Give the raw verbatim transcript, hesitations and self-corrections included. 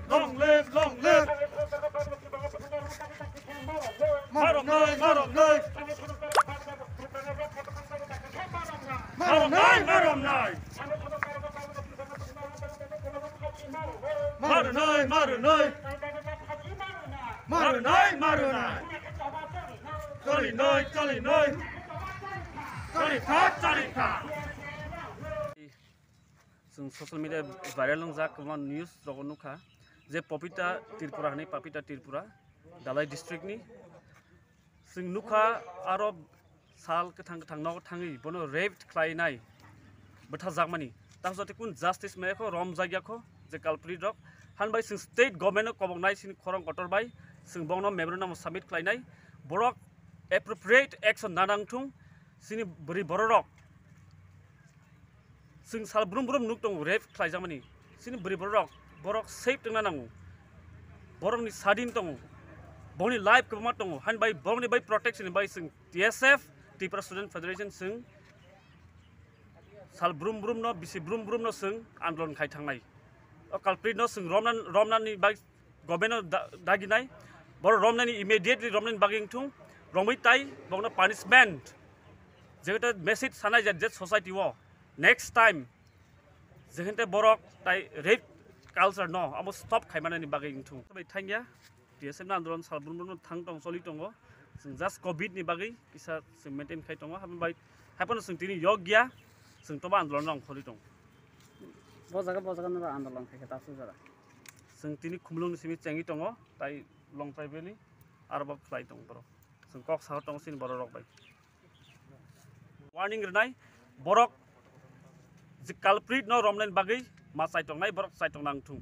Long live, long live. Marom noi, marom noi. Marom noi, marom noi. Marom noi, marom noi. Marom noi, marom noi. Choli noi, choli noi. Choli kha, choli kha. Chwng social media viral wngjak kwbangma news rogo nukha je Papita Tripura hinwi, Papita Tripura, Dhalai district ni. Chwng nukha aro sal kwthang kwthang nogo thangwi bono rape khlainai, bwtharjakmani. Tamsa tei kun justice maya kho, romjak ya kho je culprit rok. Hanbai chwng state government no koboknai chini khorang kotor bai, chwng bongno memorandum submit khlainai, borok appropriate action nanang thung. Chini bwrwi bororok chwng sal brum brum nuk tongo, rape khlaijakmani. Chini bwrwi bororok, borok safe tongna nango, borokni sadin tongo, borokni life kwbangma tongo. Hanbai borokni bai protection bai chwng T S F, Tripura Student Federation, chwng sal brum brum no, bisi brum brum no chwng andolon khai thangnai. O culprit no chwng romna, romnani bai government no da-, daginai. Borok romnani, immediately romnani bagwi wngthung, romwi tai bokno punishment. Jekta message sanai je, je society o next time jekhente borok tai rape culture no abo stop khaimanani bagwi wngthung. Bai thangya. T S F ni andolon sal brum brum thang tong, choli tongo. Chwng just covid ni bagwi kisa chwng maintain khai tongo. Haphano bai, haphano chwng tini yokya, chwng tobo andolon rok kholi tongo. Bo jaga, bo jaga noro andolon khai khe ta sujara. Chwng tini Khumulwng ni simi chengwi tongo, tai Longtrai Valley, aro bo khlai tongo borok. Chwng kok saho tongo chini borok rok bai. Warning rwnai, borok je culprit no romnani bagwi ma chai tongnai, borok chai tongna wngthung.